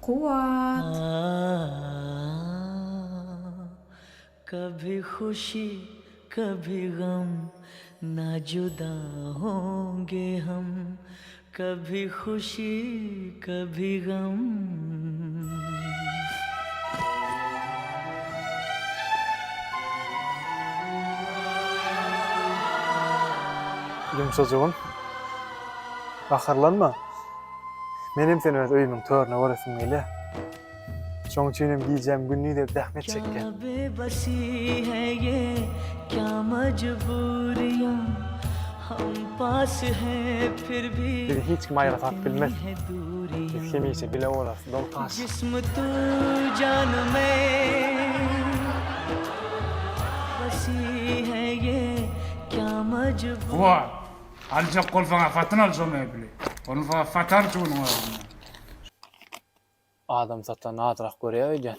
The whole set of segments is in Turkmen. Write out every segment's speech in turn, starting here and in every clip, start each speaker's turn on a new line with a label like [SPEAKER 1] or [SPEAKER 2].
[SPEAKER 1] Kuwwat!
[SPEAKER 2] Kabhi khushi kabhi gam na juda honge hum kabhi khushi kabhi gam.
[SPEAKER 3] Ýumşajygym, gaharlanma. Menem seni öz öýümiň törüne göresim gelýär. Şoň üçin hem gijäm gündiz edip zähmet çekýän. Bizi hiç kim aýra salyp bilmez. Biz hemişe bile bolarys, Dogtaş.
[SPEAKER 4] Kuwat, aljak bolsaň-a satyn al şo mebeli. Ony saňa satar şu günüň özünde.
[SPEAKER 3] Adam satan azrak görýär öýdýän.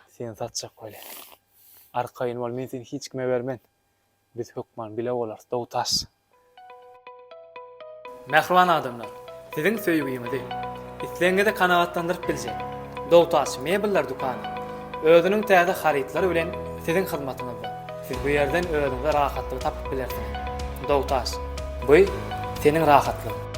[SPEAKER 3] Seni satjak welin. Arkaýyn bol, men seni hiç kime bermen. Biz hökman bile bolarys, Dogtaş.
[SPEAKER 5] Mähriban adamlar, siziň söýgüňizi, islegiňizi kanagatlandyryp biljek Dogtaş mebeller dükany özüniň täze harytlary bilen siziň hyzmatyňyzda. Siz bu ýerden özüňize rahatlygy tapyp bilersiňiz. Dogtaş, bu seniň rahatlygyň.